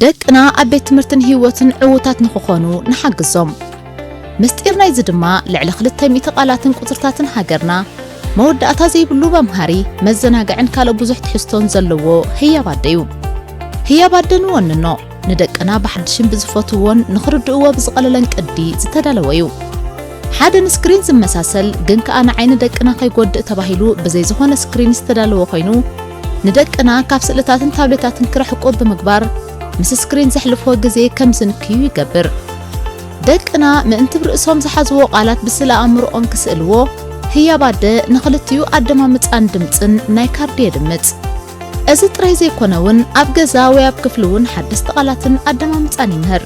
ደቅና ኣብ ቤት ትምህርትን ህይወትን ዕዉታት ንኽኾኑ ንሓግዞም። ምስጢር ናይዚ ድማ ልዕሊ ክልተ ሚእቲ ቃላትን ቁጽርታትን ሃገርና መወዳእታ ዘይብሉ መምሃሪ፣ መዘናግዕን ካልእ ብዙሕ ትሕዝቶን ዘለዎ ህያብ ኣደ እዩ። ህያብ ኣደ ንወንኖ፣ ንደቅና ብሓድሽን ብዝፈትውዎን ንኽርድእዎ ብዝቐለለን ቅዲ ዝተዳለወ እዩ። ሓደ ንስክሪን ዝመሳሰል ግን ከኣ ንዓይኒ ደቅና ከይጎድእ ተባሂሉ ብዘይ ዝኾነ ስክሪን ዝተዳለወ ኮይኑ፣ ንደቅና ካብ ስእልታትን ታብሌታትን ክርሕቁ ብምግባር ምስ ስክሪን ዘሕልፍዎ ግዜ ከም ዝንክዩ ይገብር። ደቅና ምእንቲ ብርእሶም ዝሓዝዎ ቃላት ብስእለ ኣእምሮኦም ክስእልዎ፣ ህያብ ኣደ ንኽልቲኡ ኣደማምጻን ድምጽን ናይ ካርዲ የድምጽ። እዚ ጥራይ ዘይኮነ እውን ኣብ ገዛ ወይ ኣብ ክፍሊ እውን ሓደስቲ ቃላትን ኣደማምጻን ይምህር።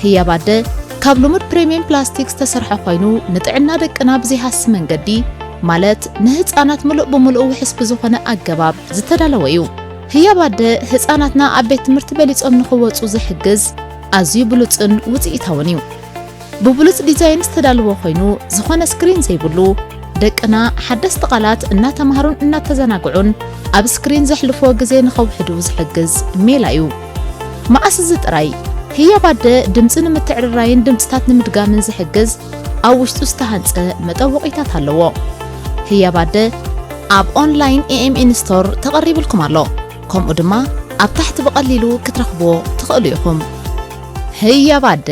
ህያብ ኣደ ካብ ልሙድ ፕሪምየም ፕላስቲክ ዝተሰርሐ ኮይኑ ንጥዕና ደቅና ብዘይሃሲ መንገዲ ማለት ንህጻናት ምሉእ ብምሉእ ውሕስ ብዝኾነ ኣገባብ ዝተዳለወ እዩ። ህያብ ኣደ ህጻናትና ኣብ ቤት ትምህርቲ በሊጾም ንኽወጹ ዝሕግዝ ኣዝዩ ብሉጽን ውጽኢታውን እዩ። ብብሉጽ ዲዛይን ዝተዳለወ ኮይኑ ዝኾነ ስክሪን ዘይብሉ፣ ደቅና ሓደስቲ ቃላት እናተማሃሩን እናተዘናግዑን ኣብ ስክሪን ዘሕልፍዎ ግዜ ንኸውሕዱ ዝሕግዝ ሜላ እዩ። መዓስ እዚ ጥራይ ህያብ ኣደ ድምጺ ንምትዕርራይን ድምጽታት ንምድጋምን ዝሕግዝ ኣብ ውሽጡ ዝተሃንጸ መጠወቒታት ኣለዎ። ህያብ ኣደ ኣብ ኦንላይን ኤኤምኤን ስቶር ተቐሪብልኩም ኣሎ። ከምኡ ድማ ኣብ ታሕቲ ብቐሊሉ ክትረኽብዎ ትኽእሉ ኢኹም። ህያብ ኣደ።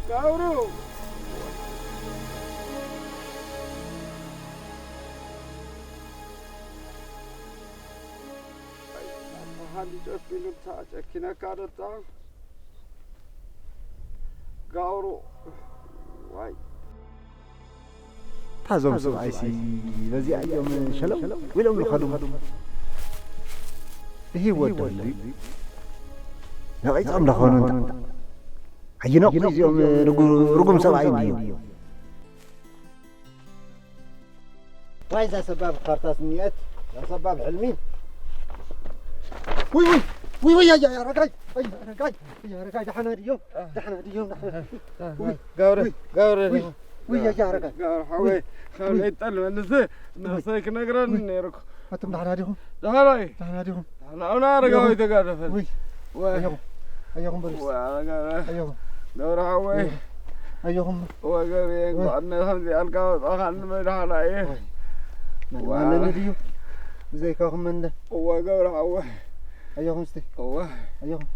ጋብሩ! ኣቦኻ እንዲ ጨኪኑካ፣ ጨኪነካ ደጣ። ጋብሩ! ዋይ! እታ እዞም ሰብኣይሲ በዚኣ እዮም ሸለው ኢሎም ዝኸዱ። ብህይወት ዶ ኣልዩ? ነቒጾም ዶ ኾኑ እንታ? ኣይነቑ እዚኦም ርጉ-፣ ርጉም ሰብኣይ እንድዩ። ዋይ፣ እዛ ሰባብ ካርታስ እኒአት፣ እዛ ሰባብ ሕልሚ። ውይ፣ ውይ፣ ውይ፣ ውይ፣ ኣያ፣ ኣረጋይ፣ ኣያ፣ ኣረጋይ፣ ኣያ፣ ኣረጋይ፣ ደሓና ድዮም? ደሓና ድዮም? ደሓና። ውይ፣ ጋብረ፣ ውይ፣ ጋብረ ውይ፣ ድዮም? ውይ፣ ኣያ፣ ኣረጋይ። ጋብረ፣ ሓወይ፣ ውይ፣ ካብ ውይ። ለይጠል መልስ፣ ውይ። ነሰይ ክነግረን ውይ። ነይርኩ። ኣቱም ደሓና ዲኹም? ደሓና እዩ። ደሓና ዲኹም? ደሓና፣ ኣነ ኣረጋዊ ውይ። ተጋደፈ። ውይ። ወይ። ኣየኹም፣ ኣየኹም በሉ እስቲ። ወይ፣ ኣረጋዊ። ኣየኹም። ገብረ ሓወይ። ኣየኹም። ወይ፣ ገብረ፣ ወይ። እንኳዕ ከምዚ ኣልካ ወጻኻኒ፣ መድሓና እየ። ወይ። መን ዋላ። ኣለኒ ድዩ? ብዘይካኹም መን ኣለ? እወ፣ ገብረ ሓወይ። ኣየኹም እስቲ። እወ። ኣየኹም።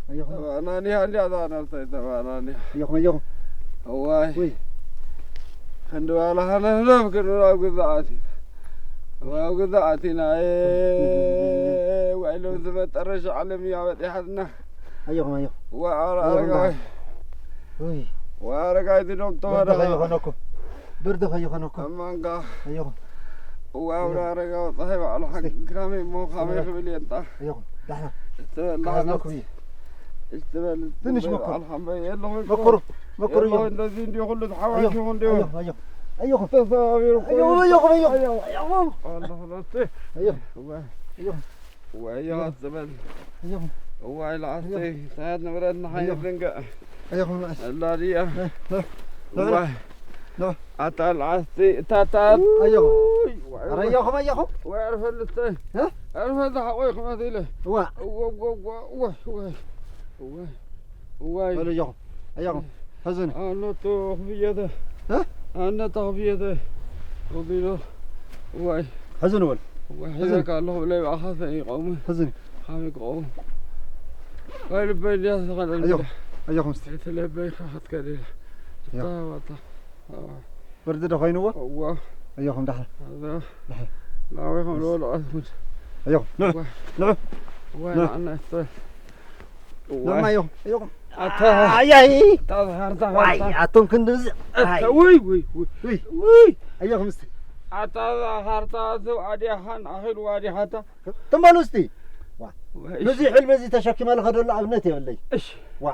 ኣየኹም። ተባእና እንዲያ፣ እንዲያ፣ እዛ ነብሰይ ተባእና እንዲያ። ኣየኹም፣ ኣየኹም። እዋይ። ውይ። ክንዲ ባላኻ ነህለፍ ክንብል ኣብ ግዛዓት ኢና። እዋይ፣ ኣብ ግዛዓት ኢና። እ፣ ውይ፣ ሎምስ መጠረሻ ዓለም እያ በጢሓትና። ኣየኹም፣ ኣየኹም። እዋይ፣ ኣረ-፣ ኣየኹም ኣረጋዊ። ደሓን። ውይ። እዋይ፣ ኣረጋዊ፣ እቲ ዶም ብርዲ ተወደኻ። ከይኾነኩም። ብርዲ ከይኾነኩም። ኣማንካ። ኣየኹም። እዋይ፣ ኣየኹም። ኣረጋዊ፣ ፀሓይ ባዕሉ እስቲ። ሓቂ ካመይ እሞ፣ ካመይ እስቲ። ክብል እየ እንጣ። ኣየኹም። ደሓን። እትበል ከሓዝነኩም እየ። እትበል ትንሽ እትበል ሞክሩ። ኣልሓምበ የለኹም እኮ። ሞክሩ፣ ሞክሩ የለኹም እዮም። እንደዚህ እንዲሁ ሁሉ ተሓዋዊሱ ኣየኹም፣ እንዲሁ ኣየኹም፣ ኣየኹም፣ ኣየኹም። ተሰባቢሩ እኮ ኣየኹም፣ እዩ። ኣየኹም፣ ኣየኹም፣ ኣየኹም። ኣለኹ ለቲ። ኣየኹም። እዋይ። ኣየኹም። እዋይ፣ እያ ትበል። ኣየኹም። እዋይ፣ ለዓስተይ፣ እንታይ ንብረት ንሓይር ኣየኹም። ድንገ። ኣየኹም ንኣስ። ኣላ ድያ። እ፣ እ፣ እዋይ። እ። ኣታ ለዓስተይ፣ ታታ። ኣየኹም። ውይ፣ ውይ፣ ኧረ ውይ። ኣየኹም፣ ኣየኹም። ወይ፣ ዕርፈልተ። እ? ዕርፈልተ ሓቆይ ክመት ኢለ። እዋ። እዋ፣ እዋ፣ እዋ፣ እዋ፣ እዋ። እዋይ። በሉ ኣየኹም። ኣየኹም። ሕዝን። ኣነቶ ክፍየተ። እ? ኣነቶ ክፍየተ። ወቢሎ። እዋይ። ሕዝን በሉ። እዋይ፣ ሒዘካ ኣለኹ ብለይ ብኣኻ ሰኒቖም። ሕዝን። ሓሚቆም። ወይ ልበይ እንድያ ዝተኸደል ኣየኹም። ብለ። ኣየኹም እስቲ። እቲ ለበይ ካ ክትከደል። ኣየኹም። እታ ዋታ። ብርዲ ዶ ኮይንዎ? እዋ። ኣየኹም ዳሕር። ኣዛ። ዳሕር። ናወይ ከም ልበሉ ኣትሙን። ኣየኹም። ንዑ። እዋ። ንዑ። እዋ፣ ና። ንዓና ይስጥር። እዋ። ሎማ ኣየኹም። ኣየኹም። ኣታ። ኣያይ። ኣታ ዝሃርታ ዋይ ሃርታ። ኣቶም ክንድዚ። ኣይ። ኣታ፣ ውይ፣ ውይ፣ ውይ። ውይ። ውይ። ኣየኹም እስቲ። ኣታ ዝሃርታ፣ ኣቲ ዋዲያኻን ኣኺሉ ዋዲኻታ። ትም በሉ እስቲ። ወይ። ነዚ ሕልሚ እዚ ተሸኪመ ልኸደሉ ኣብነት የብለይ። እሺ። ዋ።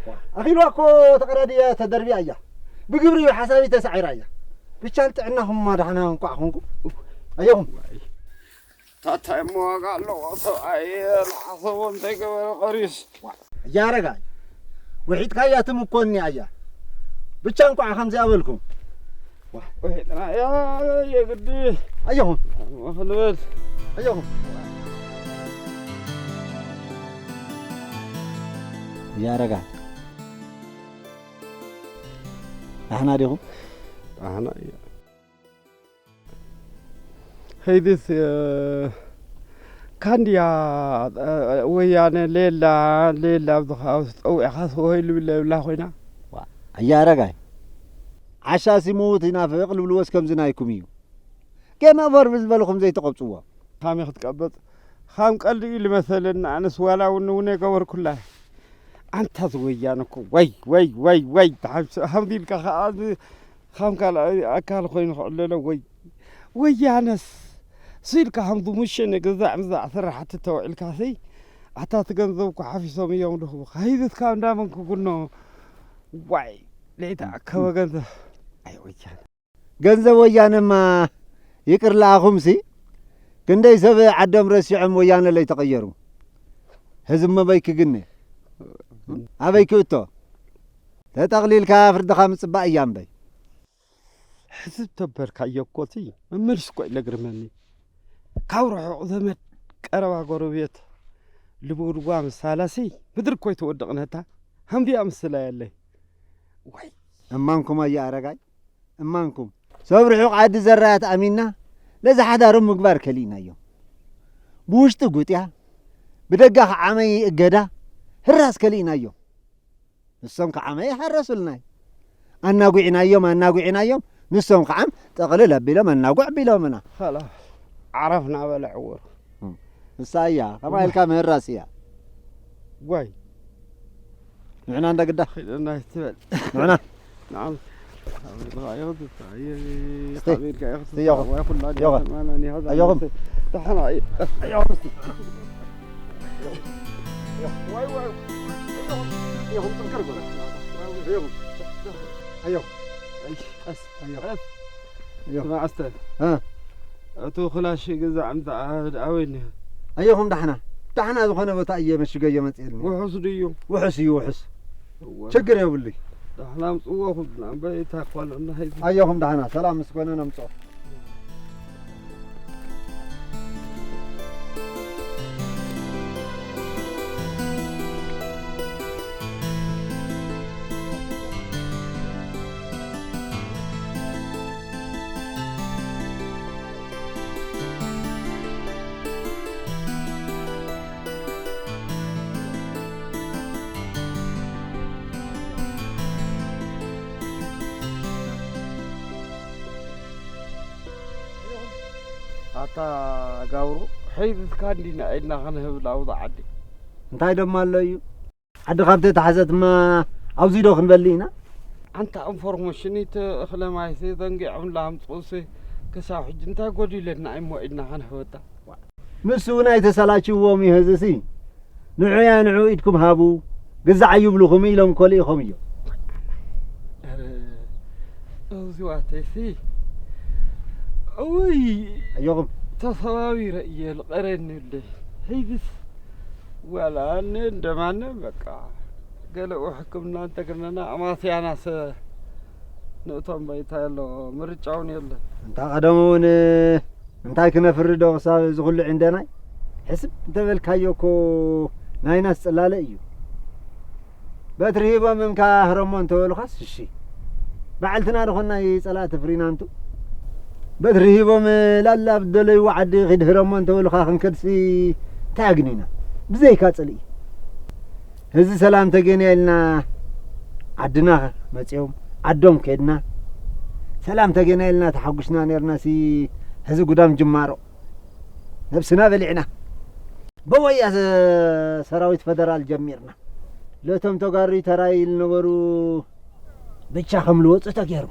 ዋ። ኣኺልዋ እኮ ተቐዳድያ ተደርብያ እያ። ብግብሪ እዩ ሓሳቢ ተሳዒራ እያ። ብቻ ጥዕናኹም ደሓና እንቋዕ ኾንኩ። ኣየኹም። ታታይ እሞ ዋጋ ኣለዎ ሰብኣይ፣ ዝሓሰቦ እንተይገበረ ቀሪስ። እያ ኣረጋይ። ውሒጥካያ ትምኮኒ ኣያ። ብቻ እንቋዕ ከምዚኣ በልኩም። ውሒጥናያ የግዲ። ኣየኹም። ክንበል። ኣየኹም። እያ ኣረጋይ። ደሓና ዲኹም? ኣህና እያ። ኸይድስ፣ እ፣ ካንድያ፣ እ፣ ወያነ ሌላ፣ ሌላ ኣብዚ ኸባቢ ጸዊዕካ ስወይ ልብል የብላ ኮይና። ዋ፣ ኣያ ኣረጋይ፣ ዓሻ ሲሙት ይናፍቕ ልብልዎስ ከምዚ ናይኩም እዩ። ጌም ኦቨር ብዝበልኹም ዘይትቐብጽዎ። ካመይ ክትቀበጽ? ኻም ቀልዲ እዩ ልመሰለኒ ኣነስ ዋላ እውን እውን የገበርኩላ። ኣንታ ዝወያነ እኮ ወይ፣ ወይ፣ ወይ፣ ወይ፣ ተሓምስ-፣ ሃምዚ ኢልካ ኸዓ እዚ ኻም ካልኣይ ኣካል ኮይኑ ክዕለሎ ወይ። ወያነስ ሱ ኢልካ ሃምዚ ሙሽን ግዛዕ ምዛዕ ስራሕቲ ተውዒልካ ሲ ኣታ እቲ ገንዘብ እኮ ሓፊሶም እዮም ድኽቡ። ኸይድስ ካብ እንዳመን ክጉኖ? ዋይ፣ ለይተኣከበ ገንዘብ። ኣይ ወያነ። ገንዘብ ወያነማ ይቅር ለኣኹምሲ፣ ክንደይ ሰብ ዓዶም ረሲዖም ወያነ ለይተቐየሩ። ህዝቢ መበይ ክግነ? ኣበይ ክእቶ? ተጠቕሊልካ ፍርድኻ ምጽባእ እያ እምበይ። ሕዝብ ተበልካዮ እኮ እቲ መመልስ እኮ እዩ ለግርመኒ። ካብ ርሑቕ ዘመድ ቀረባ ጎረቤት ልብውድዋ ምሳላሲ ምድሪ እኮ ይትወድቕ ነታ። ሃምዚኣ ምስላ የለይ። ዋይ። እማንኩም ኣየ ኣረጋይ፣ እማንኩም። ሰብ ርሑቕ ዓዲ ዘራያት ኣሚንና ነዚ ሓዳሮም ምግባር ከሊእናዮም። ብውሽጢ ጉጥያ፣ ብደጋ ከዓመይ እገዳ፣ ህራስ ከሊእናዮም። ንሶም ከዓመይ ይሓረሱልና። ኣናጒዕናዮም፣ ኣናጒዕናዮም፣ ንሶም ከዓም ጠቕልል ኣቢሎም ኣናጒዕ ኣቢሎምና። ኸላስ፣ ዓረፍና በለ ዕውር። እም፣ ንሳ እያ፣ ከማይ ኢልካ ምህራስ እያ። ዋይ። ንዕና እንዳ ግዳ። ኺደና ይትበል። ንዕና። ንዓም። እስቲ። እስቲ፣ እስቲ፣ ዮኸ። ዮኸ። ኣዮኹም። ኣዮኹም። ዋይ፣ ዋይ። ኣዮኹም፣ ጥንክር በሉ። ኣዮኹም። ኣዮኹም። ኣይ፣ ቀስ። ኣዮኹም። ቀስ። ኣዮኹም። ስማዕ እስተ። እ። እቱ ክላሽ ግዛዕ እምታ ኣበይ እኒሀ? ኣዮኹም ዳሕና። ዳሕና ዝኾነ ቦታ እየ መሽገዮ መጽኤልኒ። ውሑስ ድዩ? ውሑስ እዩ፣ ውሑስ። እወ። ችግር የብሉይ። ዳሕና ኣምጽእዎ ኩልና እምበር እታ ኳል እና ሂዚ። ኣዮኹም ዳሕና፣ ሰላም ምስ ኮነ ነምጽኦ። ኣታ ጋብሩ፣ ሒዝካ እንዲና ኢድና ክንህብ ናብዛ ዓዲ። እንታይ ደማ ኣሎ እዩ? ዓዲ ካብ ተታሕዘትማ ኣብዚ ዶ ክንበሊ ኢና? ኣንታ ኢንፎርሜሽን እቲ እኽለ ማይሲ ዘንጊዖም ላምፅኡሲ ክሳብ ሕጂ እንታይ ጎዲለና እሞ ኢድና ክንህበታ? ንሱ እውን ኣይተሰላችዎም እዩ ህዝሲ። ንዑያ ንዑ ኢድኩም ሃቡ፣ ግዛዕ ይብልኹም ኢሎም ኮሊእኹም እዮም። ኧረ፣ እዚዋተይሲ፣ እውይ፣ ኣዮኹም። ተሰባቢረ እየ፣ ልቐረኒ እለ። ሄይብስ ዋላ እነ እንደማነ በቃ ገለኡ ሕክምና እንተገነና ኣማስያናሰ ንእቶም ባይታ ኣሎ ምርጫ እውን የለን። እንታ ቀደሙ እውን እንታይ ክነፍሪ ዶ ክሳብ እዚ ኩሉ ዕንደናይ? ሕስብ እንተበልካዮ እኮ ናይናስ ጽላለ እዩ። በትሪ ሂቦም እምካ ህረሞ እንተበሉኻስ እሺ። ባዕልትና ድኾናይ ጸላእቲ ፍሪናንቱ። በትሪ ሂቦም ላላ ኣብ ደለይዎ ዓዲ ኺድ ህረሞ እንተበሉኻ ክንከድሲ እንታይ ኣግኒና? ብዘይካ ጽልኢ። እዚ ሰላም ተገይና ኢልና ዓድና መጺኦም ዓዶም ከድና ሰላም ተገይና ኢልና ተሓጉስና ነርናሲ፣ ሕዚ ጉዳም ጅማሮ ነብስና በሊዕና። በወያ ሰ-፣ ሰራዊት ፈደራል ጀሚርና። ለቶም ተጋሩ ተራይ ዝነበሩ ብቻ ከም ልወፁ ተገይሩ።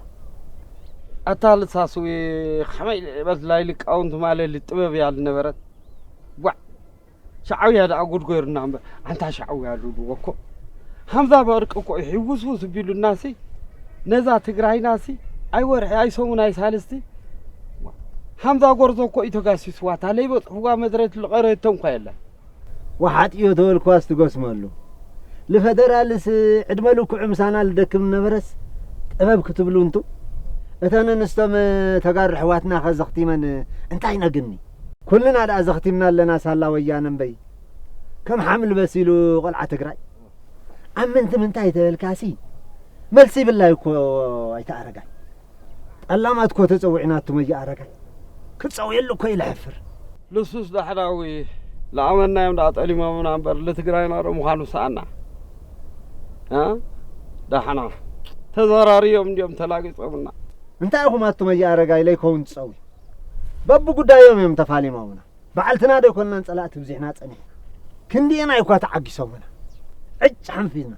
ኣታ ልሳስዊ ከመይ በድላይ ልቃውንት ማለት ልጥበብ እያ ልነበረት። ጓዕ ሻዕውያ ደኣ ጉድ ገይሩና እምበር ኣንታ ሻዕውያ ልብልዎ እኮ ሃምዛ በርቂ እኮ እዩ ሕውስውስ ቢሉናሲ ነዛ ትግራይናሲ ኣይወርሒ ኣይሰሙን ኣይሳልስቲ ሃምዛ ጎርዞ እኮ እዩ ተጋሲስዋታ ለይበፅሕዋ መድረት ልቐረቶም እኳ የለን። ወሓጥ እዮ ተበልኳስ ትጎስመሉ። ልፈደራልስ ዕድመ ልክዑ ምሳና ልደክም ነበረስ ጥበብ ክትብሉ እንቱ። እተን ኣንስቶም ተጋሩ ኣሕዋትና ኸ ዘኽቲመን እንታይ ነግኒ? ኩልና ደኣ ዘኽቲምና ኣለና ሳላ ወያነ እምበይ። ከም ሓምሊ በሲሉ ቆልዓ ትግራይ። ኣብ ምንቲ ምንታይ ተበልካሲ? መልሲ ይብላይ እኮ ኣይተኣረጋይ። ጠላማት እኮ ተጸዊዕናቱ መያ ኣረጋይ። ክጸውየሉ እኮ ኢለ ሕፍር። ልሱስ ዳሕራዊ ለኣመናዮም ደኣ ጠሊሞምና እምበር ልትግራይና ዶ ምዃኑ ሰኣና። እ? ዳሕና ተዘራርዮም እንዲዮም ተላጊጾምና። እንታይ ኢኹም ኣቱም መያ ኣረጋይ ለይከውን ትጸውዩ? በብጉዳዮም እዮም ተፋሊሞምና። ባዕልትና ዶ ኣይኮንናን ጸላእቲ ብዚሕና ጸኒሕና? ክንዲኤና እኳ ተዓጊሶምና። ዕጭ ሓንፊዝና።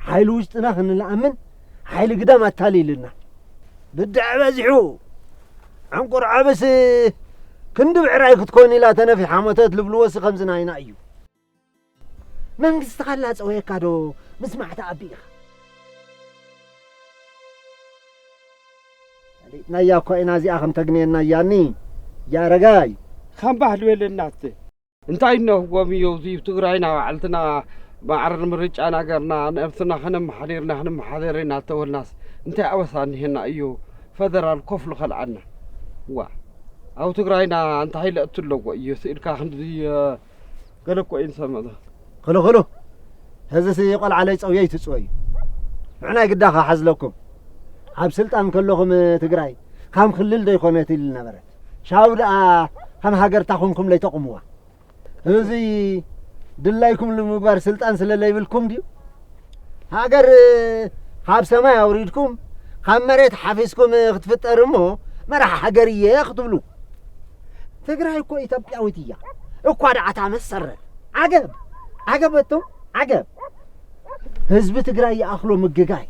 ሓይሊ ውሽጥና ክንለኣምን ሓይሊ ግዳም ኣታሊልና። ብድዐ በዚሑ ዕንቁር ዓብስ ክንዲ ብዕራይ ክትኮን ኢላ ተነፊሓ ሞተት ልብልዎሲ ከምዚ ናይና እዩ። መንግስቲ ካላ ጸወየካ ዶ ምስማዕ ተኣቢ ኢኻ? ፈሊጥናያ እኳ ኢና እዚኣ ከም ተግንየና እያኒ ያረጋይ። ከም ባህል በለናት እንታይ እነህዎም እዩ እዚ ትግራይና ባዕልትና ማዕረ ንምርጫ ናገርና ነብስና ከነመሓዲርና ክንመሓደር ኢና ተበልናስ እንታይ ኣበሳ እኒሄና እዩ ፈደራል ኮፍ ልኸልኣና ዋ ኣብ ትግራይና እንታይ ለእቱ ኣለዎ እዩ ስኢልካ ክንዲ ገለ እኮ እዩ ዝሰምዕ ዘሎ። ክሉ ክሉ፣ ሕዚሲ ቆልዓ ለይጸውየ ኣይትጽወዩ። ንዕናይ ግዳ ክሓዝለኩም። ኣብ ስልጣን ከለኹም ትግራይ ከም ክልል ዶ ይኮነት ኢል ነበረት። ሻው ደኣ ከም ሃገርታ ኮንኩም ለይተቑምዋ። እዚ ድላይኩም ንምግባር ስልጣን ስለ ለይብልኩም ድዩ? ሃገር ካብ ሰማይ ኣውሪድኩም ካብ መሬት ሓፊስኩም ክትፍጠር እሞ መራሕ ሃገር እየ ክትብሉ። ትግራይ እኮ ኢትዮጵያዊት እያ። እኳ ደኣ እታ መሰረት። ዓገብ! ዓገብ ኣቱም! ዓገብ! ህዝቢ ትግራይ ይኣኽሎ ምግጋይ።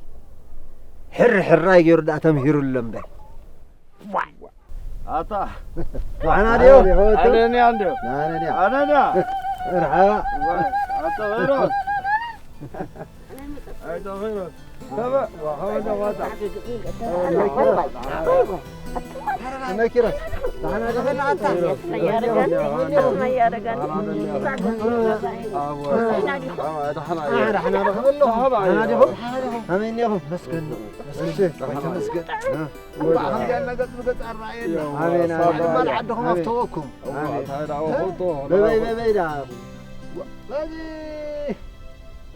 ሕሪ ሕራይ ገይሩ ደኣ ተምሂሩ ኣሎ እምበር። ዋይ! ኣታ! ደሓና ድዮ? ኣነንያ እንድዮ! ኣነንያ! ኣነንያ! መርሓባ! ዋይ! ኣቶ ሄሮስ! ኣቶ ሄሮስ! በበይ በበይ ደኣ በዚ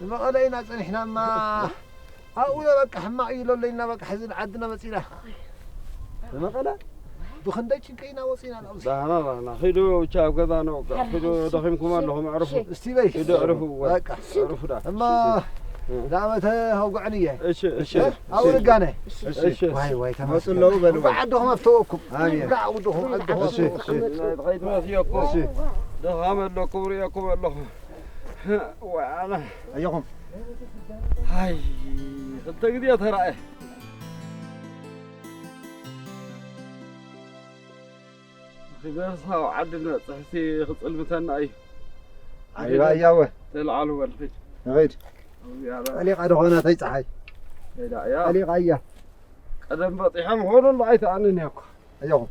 ንመቐለ ኢና ጸኒሕናማ። ኣብኡ በቃ ሕማቕ እዩ ለለይና በቃ ሕዚ ንዓድና መጺና። ንመቐለ ብኽንደይ ጭንቂ ኢና ወጺና ናብዚ። ዳህና ዳህና ኺዱ ብቻ ኣብ ገዛ ንውቀ ኺዱ ደኺምኩም ኣለኹም ኣዕርፉ። እስቲ በይ ኺዱ ኣዕርፉ። በቃ ኣዕርፉ ዳ እማ ዳመተ ኣውግዕን እየ። እሺ እሺ ኣብኡ ንጋነ። እሺ ዋይ ዋይ ተመስገን። መጹ ኣለዉ በሉ። ዓድኹም ኣፍተወኩም። ኣሜን። ዳ ዓድኹም ዓድኹም እሺ ኣፍተወኩም። እሺ ኸይድ መስየኩም። እሺ ደኻም ኣለኩም ርእየኩም ኣለኹ። ዋይ ኣነ ኣየኹም። ሃይ ክልተ ግዜ ተራእየ። ክገርሳው ዓዲ ንበጽሕሲ ክጽልምተና እዩ። ዓሪባ እያወ። ተልዓሉ በል ኺድ። ንኺድ። ጠሊቓ ደኾና ተይ ፀሓይ። ሄዳ እያ። ጠሊቓ እያ። ቀደም በጺሖም ሆኖ እንዶ ኣይተኣንን እያ እኮ። ኣየኹም።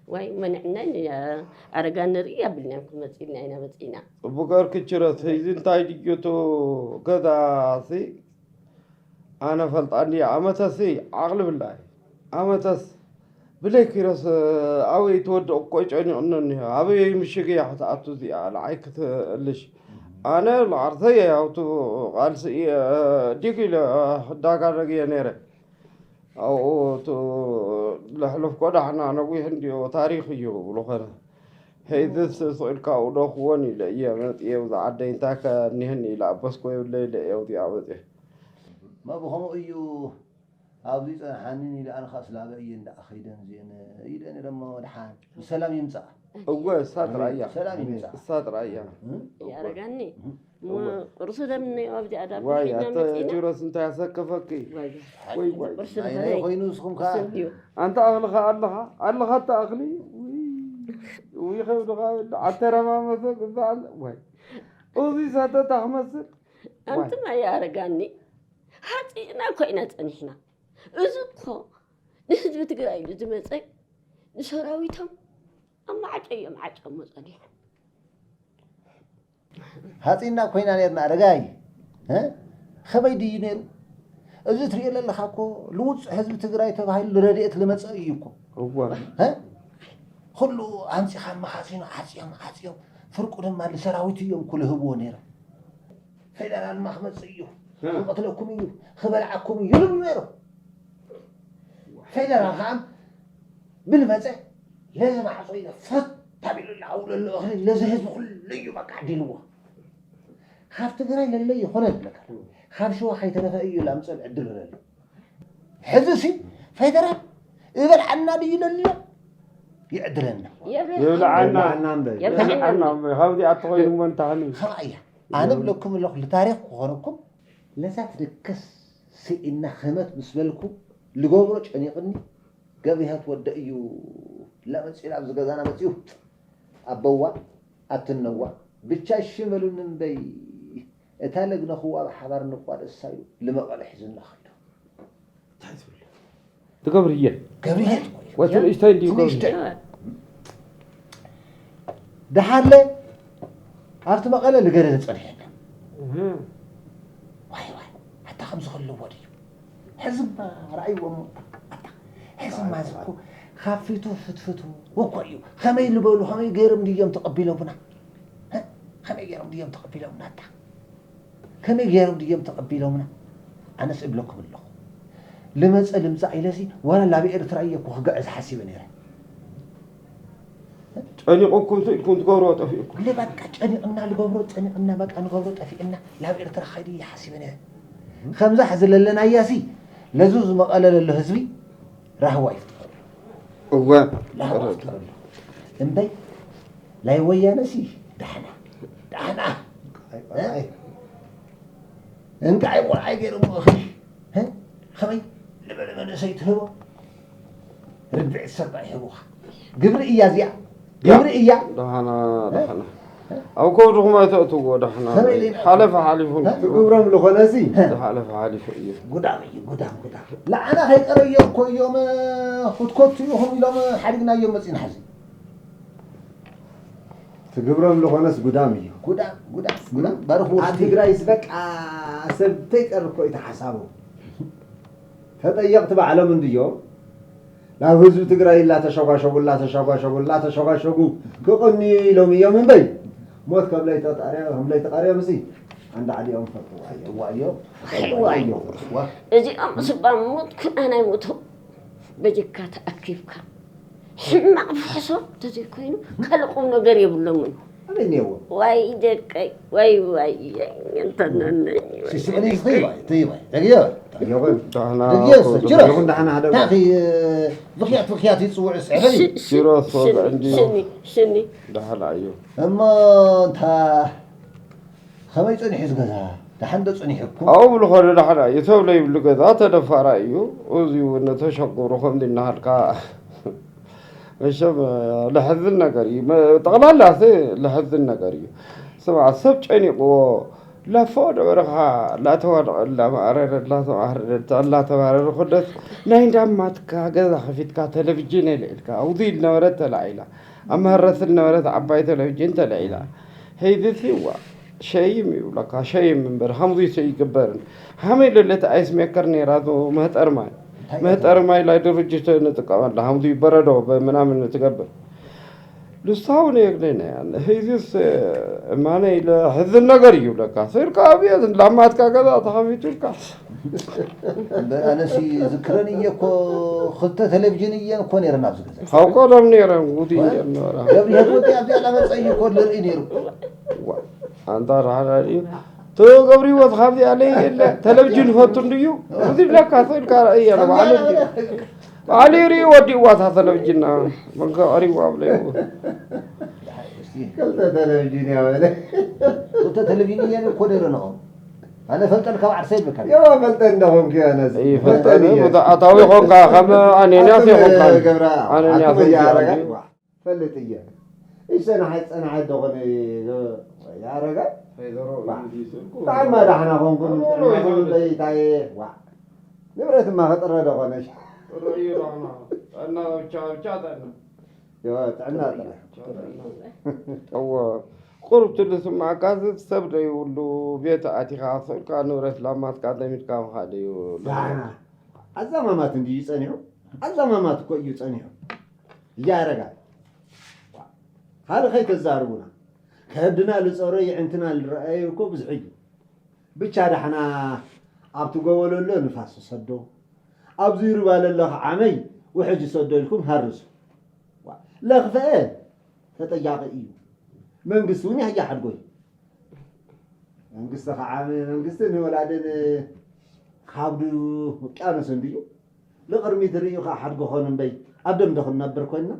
ዋይ መንዕናይ ኣረጋ ንርኢ ኣብልና ክንመፅእ ኢልና ኢና መፂእና። ጽቡቅ ገርኪ ችረስ፣ እዚ እንታይ ድዩ እቲ ገዛሲ? ኣነ ፈልጣ እንድየ። ኣመተሲ ዓቕሊ ብላይ። ኣመተስ ብለይ ኪሮስ ኣበይ ትወድቕ እኮ ጨኒቕኒ እኒሆ። ኣበይ ምሽግ እያ ክትኣቱ እዚኣ ንዓይ ክትእልሽ? ኣነ ንዓርሰይ ኣብቱ ቃልሲ እየ ዲግ ኢለ ክዳጋደግ እየ ነይረ። ኣብኡ እቲ ለሕለፍኮ ዳሕና ነዊሕ እንድዮ ታሪኽ እዩ ብሉ ኸነ። ሄይዝስ ስቕ ኢልካ ኣብኡ ዶ ክወን ኢለ እየ መፅየ። ብዛ ዓደይ እንታይ ከ እኒሀኒ ኢለ ኣበስኮ የብለይ ኢለ እየ ኣብዚኣ መፅየ። እሞ ብኸምኡ እዩ ኣብዚ ጸንሓኒ ኢለ ኣነ ኸኣ ስላበ እየ እንዳ ኸይደን እዚአን ኢለ ነይረ እሞ ድሓን ብሰላም ይምጻእ። እወ እሳ ጥራይ እያ። ሰላም ይምጻእ። እሳ ጥራይ እያ። ያረጋኒ ቁርሱ ደምነዮ ኣብዚኣ ዳቦ ዋይ ሒዝና ኣተ መፂና ኪሮስ እንታይ ኣሰከፈኪ? ዋይ ወይ ወይ። ቁርሲ ናይ ናይ ዝኾነ ኮይኑ ንስኹም ከኣ ስንድዩ ኣንተ ኣኽልኻ ኣለኻ ኣለኻ ኣተ ኣኽሊ ውይ ውይ ኸብድኻ ኣተረማመሰ ግዛዕ ወይ እዚ ሰተታ ክመስል ኣንትማ ያረጋኒ ሓፂእና እኮ ኢና ፀኒሕና። እዚ እኮ ንህዝቢ ትግራይ እዩ ዝመፀ። ንሰራዊቶም ኣብ ማዕጨ እዮም ዓጨሞ ፀኒሖም። ሃፂና ኮይና ነርና ኣረጋይ እ? ከመይ ድዩ ነይሩ? እዚ ትሪኦ ዘለኻ እኮ ልውፅ ህዝቢ ትግራይ ተባሂሉ ንረድኤት ልመፀ እዩ እኮ እወ እ? ኩሉ ኣምፂኻ መኻሲኑ ዓፅዮም ዓፅዮም ፍርቁ ድማ ንሰራዊት እዮም እኮ ልህብዎ ነይሮም። ፌደራል ድማ ክመፅእ እዩ፣ ክቐትለኩም እዩ፣ ክበልዓኩም እዩ ይብሉ ነይሮም። ፌደራል ከዓ ብልመፀ ነዚ ማዕፆ ኢለ ፈት ኣቢሉ እናኣውለሎ እኽሊ ነዚ ህዝቢ ኩሉ እዩ በቃ ዓዲልዎ። ካብ ትግራይ ለለ ይኾነ ዝብለካ ካብ ሽዋ ከይተረፈ እዩ ላምፀል ዕድል ለለ። ሕዚ ሲ ፌደራል እበልዓና ድዩ ለሎ ይዕድለና። ይብልዓና ይብልዓና እምበይ ይብልዓና እምበይ ካብዚኣ ተኾይኑ እሞ እንታሕኒ ከማእያ ኣነ ብለኩም ኣለኹ ልታሪኽ ክኾነኩም ለዛ ትድክስ ስኢና ህመት ምስ በልኩ ልገብሮ ጨኒቕኒ ገብርሄት ወደ እዩ ላመፅኡ ኣብዚ ገዛና መፅኡ ኣበዋ ኣትነዋ ብቻ እሺ በሉኒ እምበይ እታ ለግነኽዋ ብሓባር ንቋደሳ እዩ ልመቐለ ሒዙና ኸይዱ ትገብር እየ ገብርሄት ወቲ ንእሽተይ እንዲዩ ገብር ንእሽተይ ደሓርለ ኣብቲ መቐለ ልገደለ ጸኒሐና ዋይ ዋይ ኣታ ከምዚ ከለዎ ድዩ ሕዝማ ረኣይዎ እሞ ኣታ ሕዝማ ዝኮ ካብ ፊቱ ፍትፍቱ እኮ እዩ ከመይ ልበሉ ከመይ ገይሮም ድዮም ተቐቢሎምና ከመይ ገይሮም ድዮም ተቐቢሎምና ኣታ ከመይ ገይሮም ድዮም ተቐቢሎምና ኣነስ እብለኩም ኣለኹ ልመፀ ልምፃእ ኢለሲ ዋላ ላብ ኤርትራ እየ እኮ ክግዕዝ ሓሲበ ነይረ ጨኒቑኩም ስኢልኩም ትገብርዎ ጠፊእኩም ግለ በቃ ጨኒቕና ልገብሮ ጨኒቕና በቃ ንገብሮ ጠፊእና ላብ ኤርትራ ኸይዲ እየ ሓሲበ ነይረ ከምዛ ሕዚ ለለናያሲ ለዙ ዝመቐለ ለሎ ህዝቢ ራህዋ ይፍጥረሉ እወ ራህዋ ይፍጥረሉ እምበይ ናይ ወያነሲ ዳሕና ዳሕና እንቃይ ቆልዓይ ገይሮሞ እኽሊ ከመይ ዝበለ መንእሰይ ትህቦ ርብዒ ሰባ ይህቡኻ ግብሪ እያ እዚኣ ግብሪ እያ ዳሕና ዳሕና ኣብ ከብድኹም ኣይተእትዎ ዳሕና ሓለፈ ሓሊፉ ትግብሮም ዝኾነ እዚ ሓለፈ ሓሊፉ እዩ ጉዳም እዩ ጉዳም ጉዳም ለዓና ከይቀረዮም እኮ እዮም ክትኮቱ ኢኹም ኢሎም ሓዲግናዮም መፂና ሕዚ ትግብሮም ዝኾነስ ጉዳም እዩ። ጉዳም ጉዳም ጉዳም ባርኹ ኣብ ትግራይስ በቃ ሰብ ተይቀር እኮ እዩ ተሓሳቦም። ተጠየቕቲ ባዕሎም እንድዮም ናብ ህዝቢ ትግራይ እናተሸጓሸጉ እናተሸጓሸጉ እናተሸጓሸጉ ክቕንዩ ኢሎም እዮም እምበይ ሞት ከም ለይተጣርያ ከም ለይተቓርዮም ሲ ኣንዳ ዓዲኦም ፈጥዋ እዮም። ፈጥዋ እዮም። ፈጥዋ እዮም። እዚኦም ስባ ሞት ኩናና ይሞቱ በጀካ ተኣኪብካ ሕማቕ ፍሕሶ እንተዘይኮይኑ ካልእ ቁም ነገር የብሎምን። ኣበይ እኒአዎ? ዋይ ደቀይ ዋይ ዋይ እንተነነይ። ስስዕኒ ተይባይ ተይባይ ተግዮ ተግዮ ተግዮ ጅሮ ይኹን ዳሕና ሓደ እንታይ ብኽያት ብኽያት ይፅውዑ ስዕበይ ጅሮ ሶበ እንዲ ሽኒ ሽኒ ዳሕና እዩ። እሞ እንታ ከመይ ጸኒሑ እዚ ገዛ? ደሓን ዶ ጸኒሑኩም? ኣብኡ ብልኾነ ደሓን እዩ። ሰብ ለይብሉ ገዛ ተደፋራይ እዩ። እዚ እውን ተሸጉሩ ከምዚ እናሃልካ መሸም ለሕዝን ነገር እዩ። ጠቕላላ ለሕዝን ነገር እዩ። ስማ ሰብ ጨኒቕዎ ላፎ ነበረኻ። ላተዋደቐ ላማዕረረ ላተማዕረረ ላተባረረ ኮደት ናይ እንዳማትካ ገዛ ከፊትካ ተለቪጅን የለ ኢልካ ኣውዚ ዝነበረት ተላዒላ ኣብ መህረሲ ዝነበረት ዓባይ ተለቪጅን ተላዒላ። ሄይዝሲ ዋ ሸይም ይብለካ ሸይም እምበር ሃምዙ ይግበርን። ሃመይ ለለት ኣይስ ሜከር ነይራ መህጠር ማይ መህጠር ማይ ላይ ድርጅት ንጥቀመላ ሃምዙ በረዶ ምናምን ትገብር። ልሳውን የግደነ ህይዝስ እማነ ኢለ ሕዝን ነገር እዩ ለካ ስልካ ኣብየት ላማትካ ገዛ ተኸፊቱልካ። ኣነሲ ዝክረን እየ እኮ ክልተ ቴሌቪዥን እየን እኮ ነይረን ኣብዚ ገዛ። ካብ ቀደም ነይረን ጉድ እየን ነበራ። ገብርሄት ወዲ ኣብዚኣ ላመፀ እዩ እኮ ንርኢ ነይሩ። ኣንታ ዳሕና ድዩ ትገብርዎ ካብዚኣ ለይ የለ ተለቪዥን ይፈቱ እንድዩ እዚ ብለካ ስእልካ ረእየ ንባዕሉ እንድዩ ባዕሉ ይርኢ ወዲእዋ እታ ተለቪጅና መንከ ቀሪቡ ኣብ ለይቡ ክልተ ተለቪጅን እያ በለ። ክልተ ተለቪዥን እየን እኮ ነይረንኦ። ኣነ ፈልጠን ካብ ዓርሰ ይብለካ። ዮ ፈልጠን እንደኾንኩ ኣነስ ይፈልጠን ኣታዊ ኾንካ ከም ኣነንያስ ይኾንካ ኣነንያስ ፈልጥ እየ። ይሰናሐ ፀናሐ ደኾነ ያረጋ ጣዕማ ዳሕና ኾንኩም ጥዕና ኾንበይታየ ዋ ንብረትማ ከጥረ ደኾነሽ ጥዕና ጥራሕ እዎ ቁሩብ ትልስማዕካ ሰብ ደይብሉ ቤት ኣቲኻ ሰብካ ንብረት ላማትካ ደሚድካ ምኻድ እዩ ዳሕና ኣዛማማት እንድዩ ጸኒሑ ኣዛማማት እኮ እዩ ጸኒሑ እያረጋ ካልእ ከይተዛርቡና ከብድና ልጸሮ የዕንትና ልረኣዩ እኮ ብዙሕ እዩ ብቻ ዳሕና ኣብቲ ጎቦ ለሎ ንፋስ ሰዶ ኣብዚ ሩባ ለሎ ከዓመይ ውሕጅ ሰዶ ኢልኩም ሃርሱ ለኽፈአ ተጠያቂ እዩ መንግስቲ እውን ያያ ሓድጎ እዩ መንግስቲ ከዓ መንግስቲ ንወላድን ካብዱ ውቅያኖስ እንድዩ ንቅድሚት ርእዩ ከዓ ሓድጎ ኾን እምበይ ኣብ ደም ዶ ክንነብር ኮይንና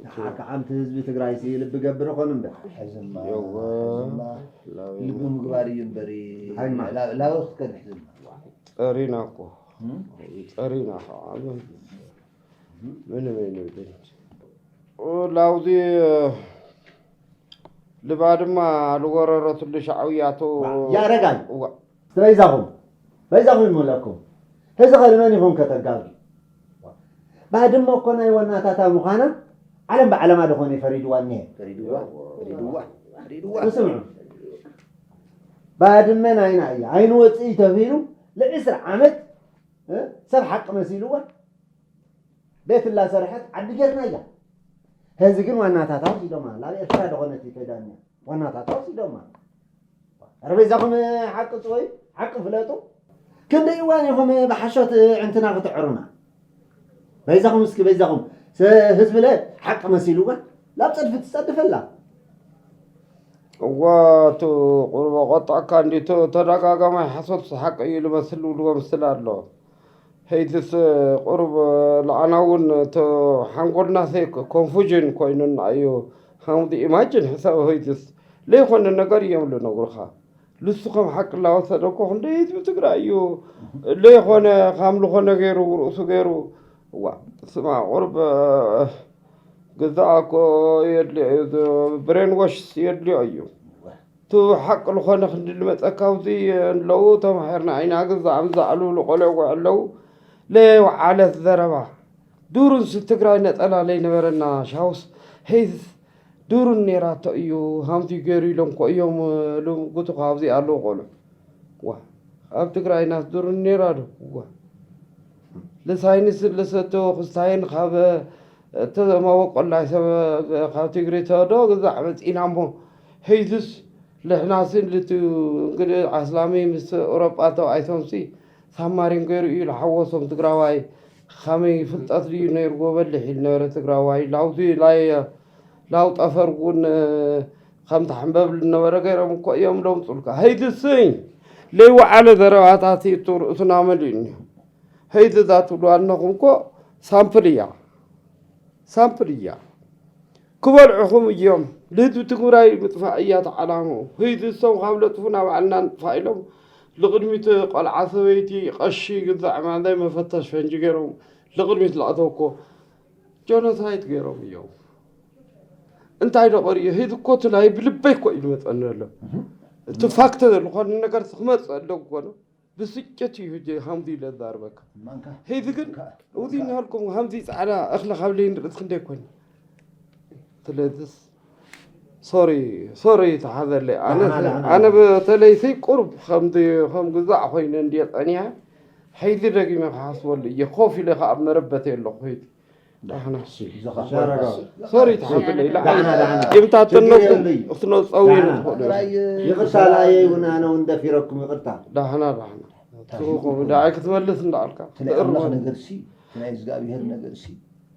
ንሓር ከዓ ምቲ ህዝቢ ትግራይ ሲ ልቢ ገብር ኾን እምበር ልቢ ምግባር እዩ እምበሪ ላበ ክትከድሕ ዝማ ጠሪና እኮ ጠሪና ከዓ ምንም ኣይንብል ላውዚ ልባ ድማ ልወረረትሉ ሻዕውያቱ ያረጋል በይዛኹም በይዛኹም ይመለኩም ህዚ ኸልመን ይኹን ከተጋብ ባድመ እኮ ናይ ወናታታ ምዃና ዓለም ብዓለማ ዝኾነ ፈሪድዋ እኒሀ ስምዑ ባድመ ናይና እያ ኣይንወፅእ ተቢሉ ልዕስራ ዓመት ሰብ ሓቂ መሲልዋ ቤት እናሰርሐት ዓዲ ጌርናያ። ሕዚ ግን ዋናታታ ወሲዶማ። ናብ ኤርትራ ደኾነት ከይዳኛ ዋናታታ ወሲዶማ። ኧረ በይዛኹም ሓቂ ጽወዩ፣ ሓቂ ፍለጡ። ክንደይ እዋን ኢኹም ብሓሾት ዕንትና ክትዕሩና? በይዛኹም እስኪ በይዛኹም ህዝብለ ሓቂ መሲሉዋ ናብ ጸድፊ ትጸድፈላ። እዋ እቲ ቁርበ ቆጣዕካ እንዲ ተደጋጋማይ ሓሶት ሓቂ እዩ ልመስል ውልዎ ምስል ኣሎ። ሄይትስ ቁሩብ ንዓና እውን እቲ ሓንጎልና ሰይ ኮንፉዥን ኮይኑና እዩ። ሃምዚ ኢማጅን ሕሳብ ሄይትስ ለይኮነ ነገር እዮም ልነግሩኻ። ልሱ ከም ሓቂ ላወሰደ እኮ ክንደይ ህዝቢ ትግራይ እዩ ለይኮነ ካም ልኾነ ገይሩ ርእሱ ገይሩ እዋ ስማ ቁሩብ ግዛዕ እኮ የድልዮ እዩ ብሬን ወሽስ የድልዮ እዩ። እቲ ሓቂ ዝኾነ ክንዲ ልመፀካ ኣብዚ ኣለዉ ተማሂርና ኢና ግዛዕ ምዛዕሉ ልቆልዑ ኣለዉ ለየው ዓለት ዘረባ ዱር እንስ ትግራይ ነፀላ ለይነበረና ሻውስ ሄይስ ዱርን ኔራቶ እዩ ሃምዚ ገይሩ ኢሎም ኮ እዮም ልምጉቱ ካብዚ ኣለዉ ቆልዑ ዋ ኣብ ትግራይናስ ዱርን ኔራ ዶ ዋ ልሳይንስ ልሰቶ ክስታይን ካብ እተዘማወቆላይ ሰብ ካብ ትግሪ ተዶ ግዛዕ መፂና እሞ ሄይዝስ ልሕናስን ልቱ እንግዲ ኣስላሚ ምስ ኤውሮጳ ተባኢሶምሲ ሳማሪን ገይሩ እዩ ልሓወሶም ትግራዋይ ከመይ ፍልጠት ድዩ ነይርዎ በልሕ ኢሉ ነበረ ትግራዋይ ላውዚ ላይ ላው ጠፈር እውን ከምቲ ሕንበብ ዝነበረ ገይሮም እኮ እዮም ለምፁልካ ሄይዝስኝ ለይወዓለ ዘረባታት ይቱ ርእሱና መሊኡኒ ሄይዚ እዛ ትብሉ ኣለኹም እኮ ሳምፕል እያ ሳምፕል እያ ክበልዕኹም እዮም ልህዝቢ ትግራይ ምጥፋእ እያ ተዓላምኡ ህይዚ እሶም ካብ ለጥፉ ናባዕልና ንጥፋእ ኢሎም ልቕድሚት ቆልዓ ሰበይቲ ቀሺ ግዛዕ ማንዳይ መፈተሽ ፈንጂ ገይሮም ልቕድሚት ለእተው እኮ ጆኖሳይድ ገይሮም እዮም እንታይ ዶ ቀሪዮ ህይዚ እኮ ትላይ ብልበይ እኮ እዩ ዝመፀኒ ዘሎ እቲ ፋክት ዝኾነ ነገር ክመፅእ ኣለዎ። ብስጭት እዩ ሕጂ ሃምዚ ኢለ ዛርበካ። ማንካ። ሕዚ ግን እውዚ እናሃልኩም ሃምዚ ፃዕዳ እኽሊ ካብ ለይንርእ ክንደይ ኮይኑ። ስለዚ ሶሪ ሶሪ ተሓዘለይ። ኣነ ኣነ በተለይ ሲ ቁሩብ ከምዚ ከም ግዛዕ ኮይነ እንድየ ጸኒሐ። ሕዚ ደጊመ ክሓስበሉ እየ። ኮፍ ኢለ ከኣ ኣብ መረበተይ ኣለኹ። ሕዚ ዳሕና ሶሪ ተሓዘለይ ኢላ። ቂምታ ተነኩ ክትነጸው ይኽእሉ። ይቕርታ ለኣየ እውን ኣነ እውን ደፊረኩም ይቕርታ። ዳሕና ዳሕና ትእኹ ዳዓይ ክትመልስ እንዳኣልካ እቲ ናይ ኣምላኽ ነገርሲ እቲ ናይ እግዚኣብሔር ነገርሲ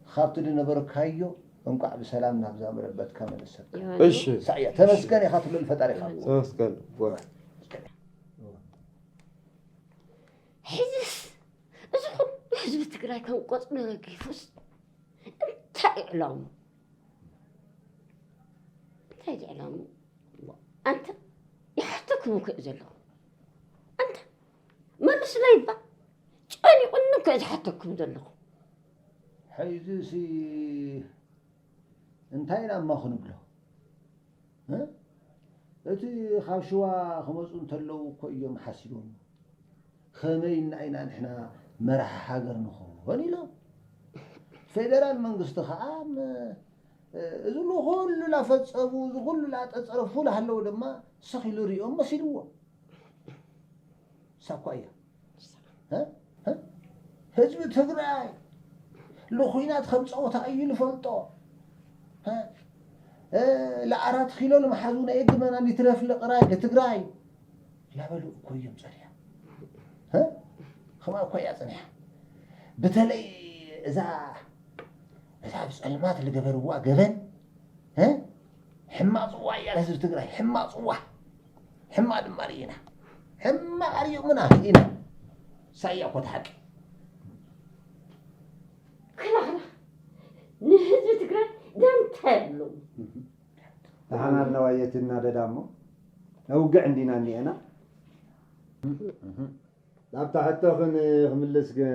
ካብቲ ዝነበርካዮ እንቋዕ ብሰላም ናብዛ መረበትካ መለሰካ። እሺ። ሳዕያ ተመስገን ኢኻ ትብለሉ ፈጣሪኻ። ተመስገን። ሕዝስ እዚ ኩሉ ህዝቢ ትግራይ ከም ቆፅሊ ረጊፉስ እንታይ እዩ ዕላሙ? እንታይ እዩ ዕላሙ? ኣንተ ይሓተኩም እኮ እዩ ዘለኹ። ኣንተ መልስለይ እባ ጨኒቑኒ እኮ እዩ ዝሓተኩም ዘለኹ። ሕዚሲ እንታይ ኢና እሞ ክንብሎ? እ? እቲ ካብ ሽዋ ክመፁ እንተለዉ እኮ እዮም ሓሲቦም። ከመይ እና ኢና ንሕና መራሒ ሃገር ንኾን ኢሎም። ፌደራል መንግስቲ ከዓ ም-፣ እዚ ኩሉ ላፈፀሙ፣ እዚ ኩሉ ላጠፀረፉ ላሃለዉ ድማ ስኽ ኢሉ ሪኦም መሲልዎ። እሳ እኳ እያ። እ? እ? ህዝቢ ትግራይ ንኹናት ከም ፀወታ እዩ ዝፈልጦ። እ? እ፣ ለኣራት ኪሎ ልመሓዙ ነየግመና ሊትረፍ ልቕራይ ልትግራይ ላበሉ እኮ እዮም ፀኒሖም። እ? ከምኣ እኮ እያ ፀኒሓ። በተለይ እዛ እዛ ብፀልማት ልገበርዋ ገበን እ? ሕማቕ ፅዋ እያ ለህዝቢ ትግራይ፣ ሕማቕ ፅዋ። ሕማቕ ድማ ርኢና። ሕማቕ ኣርዮምና ኢና። ሳያ እኮ እቲ ሓቂ። ክላኽላ ንህዝቢ ትግራይ ደንታ የብሎም። ደሓን ኣለዋ የት እናደዳ እሞ ነውግዕ እንዲና እኒኤና። ናብታ ሕቶኽን ክምልስ ግን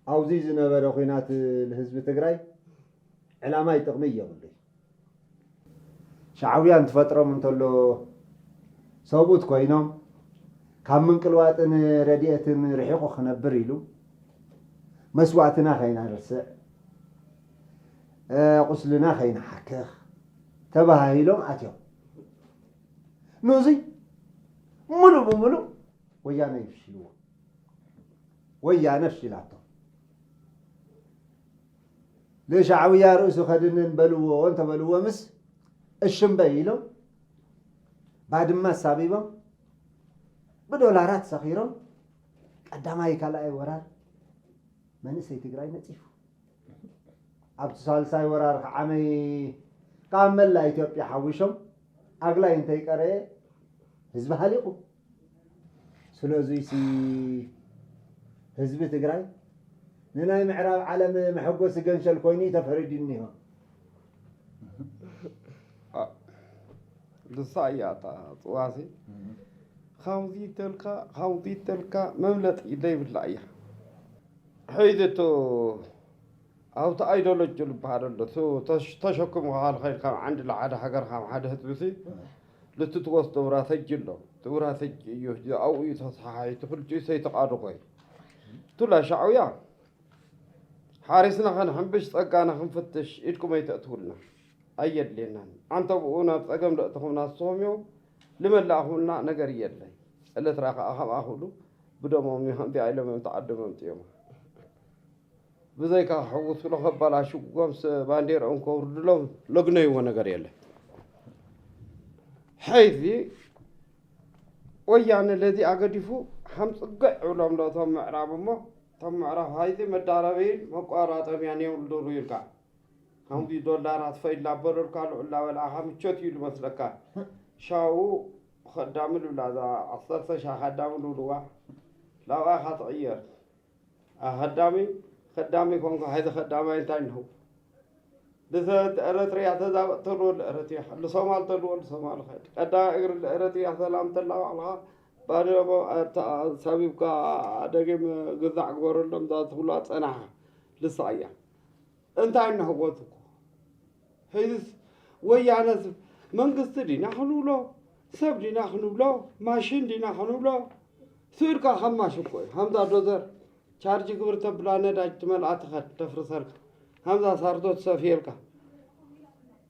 ኣብዚ ዝነበረ ኹናት ንህዝቢ ትግራይ ዕላማይ ጥቕሚ እየብሉይ። ሻዕብያ እንትፈጥሮም እንተሎ ሰብኡት ኮይኖም ካብ ምንቅልዋጥን ረድኤትን ርሒቑ ክነብር ኢሉ መስዋእትና ከይናርስዕ ቁስልና ከይንሓክኽ ተባሃሂሎም ኣትዮም። ንዙይ ሙሉእ ብሙሉእ ወያነ ይፍሽልዎ። ወያነ ፍሽላቶ። ንሻዕብያ ርእሱ ከድንን በልዎ እንተበልዎ ምስ እሽምበይ ኢሎም ባድመ ኣሳቢቦም ብዶላራት ሰኺሮም ቀዳማይ ካልኣይ ወራር መንእሰይ ትግራይ ነፂፉ። ኣብቲ ሳልሳይ ወራር ከዓመይ ካብ መላእ ኢትዮጵያ ሓዊሾም ኣግላይ እንተይቀረየ ህዝቢ ሃሊቑ። ስለዚሲ ህዝቢ ትግራይ ንናይ ምዕራብ ዓለም መሐጎሲ ገንሸል ኮይኑ እዩ ተፈሪዱ እኒሆ። ንሳ እያ እታ ፅዋሲ። ከምዚ ተልካ ከምዚ ተልካ መምለጢ ዘይብላ እያ። ሕይዝቱ ኣብቲ ኣይዶሎጂ ዝበሃል ኣሎ። እሱ ተሽ-፣ ተሸክሙ ካብ ልኸይድ ካብ ዓንዲ ለሓደ ሃገር ካብ ሓደ ህዝቢ ሲ ልቲ ትወስዶ ብራተጂ ኣሎ። እቲ ብራተጂ እዩ ኣብኡ እዩ ተሰሓሒቱ ክልቲኡ ሰይተቃድቆ እዩ። ቱላ ሻዕውያ ሓሪስና ከንሕንብሽ ጸጋና ክንፍትሽ ኢድኩም ኣይተእትውልና። ኣየድልየናን። ዓንተብኡ ናብ ጸገም ደእትኹምና ንስኹም እዮም። ልመላእኹምና ነገር የለይ። ኤለትራ ከኣ ከምኣ ክብሉ ብደሞም እዩ ከምዚኣ ኢሎም እዮም ተዓዶም ኣምጺኦማ። ብዘይካ ክሕውሱሎ ከባላሽውዎምስ ባንዴርኦም ከውርድሎም ለግነይዎ ነገር የለን። ሕዚ ወያነ ለዚኣ ገዲፉ ሓምጽገዕ ይብሎም ዶ እቶም ምዕራብ እሞ እቶም ምዕራብ ሃይዚ መዳረብይን መቋራጠምያን የብሉ ዶሩ ኢልካ። ከምዚ ዶላራት ፈይድ ላበለልካ ልዑል ላበልኣኻ ምቾት እዩ ዝመስለካ። ሻው ኸዳሚ ልብላ እዛ ዓሰርተ ሻ ኸዳሚ ልብልዋ ላብኣ ኢኻ ትቕየር። ኣኸዳሚ ኸዳሚ ኮንካ ሀይዚ ኸዳማይ እንታይ እንሆ ልሰ ኤረትርያ ተዛበጥ ተልዎ ለኤረትርያ ልሶማል ተልዎ ልሶማል ኸድ ቀዳማይ እግሪ ለኤረትርያ ሰላም ተላ ባዕልኻ ባድረሞ ሳቢብካ ደጊም ግዛዕ ግበረሎም እዛ ትብላ ጸናሓ ልሳ እያ። እንታይ እንሆ ጎትኩ ሕዝስ ወያነስ መንግስቲ ዲና ክንብሎ ሰብ ዲና ክንብሎ፣ ማሽን ዲና ክንብሎ፣ ስእልካ ከም ማሽን እኮ እዩ። ከምዛ ዶዘር ቻርጅ ግብር ተብላ ነዳጅ ትመልኣ ትኸድ ተፍርሰልካ። ከምዛ ሳርዶ ትሰፍየልካ።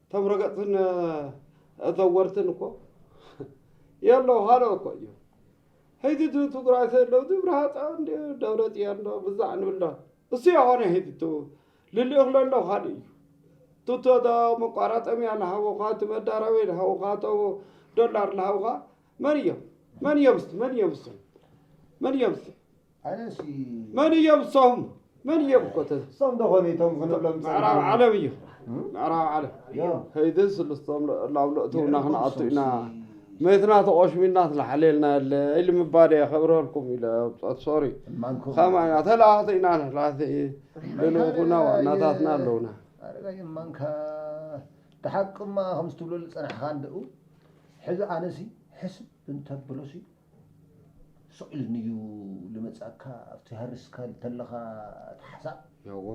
እቶም ረገፅን፣ እ፣ ዘወርትን እኮ የለዉ፣ ካልኦ እኮ እዮም። ሕዚ እቲ ትግራይ ሰለዉ ዝብርሃፃ እንዲ ደብረ ፅዮን ዶ ብዛዕ ንብል ዶ? እሱ የኾነ ሕዚ ቱ ልልእኽ ለሎ ካልእ እዩ። ቱቶ ዶ መቋራጠሚያ ልሃቡኻ፣ እቲ መዳረዊ ልሃቡኻ፣ ቶ ዶላር ልሃቡኻ። መን እዮም? መን እዮም እስቲ? መን እዮም እስቶም? መን እዮም እስቲ? ኣነሲ መን እዮም እሶም? መን እዮም እኮ ተ-? እሶም ዶ ኾኑ እቶም ክንብሎም ምዕራብ ዝጸናሕና? ዓለም እዩ። እም? ምዕራብ ዓለም። ዮ። ከይዲ ስልስቶም ላብ ለእትውና ልዕሊ ክንኣቱ ኢና። ኩልሶም ሲ- መትና ተቆሽሚና ትለሓሌልና ያለ ኢሉ ምባል እየ ከብረልኩም ኢለ ኣብጾት ሶሪ። እማንኩም። ከማና ተላእኽቲ ኢና ንሕላቲ። እማንካ ልልውኹና ደላ ዋናታትና እየ። ኣለውና። ኣረጋይ እማንካ ተሓቅማ ከም ዝትብሎ ዝጸናሕኻ እንደኡ። ሕዚ ኣነሲ ሕስብ እንተብሎሲ ስቕ ኢሉኒ እዩ ልመጻካ ኣብቲ ሃርስካ ተለኻ እቲ ሓሳብ። ያዎ።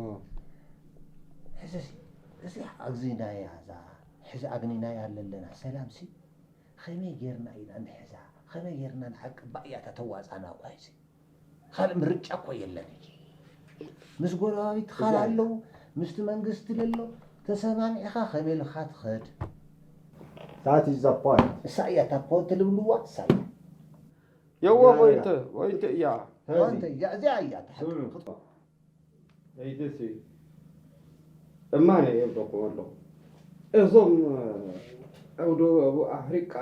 ሕዚሲ፣ እዚ ኣግኒናያ እዛ፣ ሕዚ ኣግኒናያ ኣለና ሰላምሲ፣ ከመይ ጌርና ኢና ንሕዛ? ከመይ ጌርና ንዓቅባ እያ እታ ተዋጻና እኳ ሕዚ። ካልእ ምርጫ እኮ የለን ሕጂ። ምስ ጎረባቢትኻ ብዛዕባ ኣለዉ፣ ምስቲ መንግስቲ ለሎ፣ ተሰማሚዕኻ ከመይ ኢልኻ ትኸድ? That is the point። እሳ እያ እታ ፖንት ልብልዋ፣ እሳ እያ። የዎ ያ፣ ያ። ፖይንት፣ ፖይንት እያ። ሕዚ። ፖንት እያ፣ እዚኣ እያ እታ ሓቂ። ስምዑ። ኣይትሲ። እማነ የብለኩም ኣለኹ። እዞም፣ እ፣ ኣብ ደቡብ ኣፍሪቃ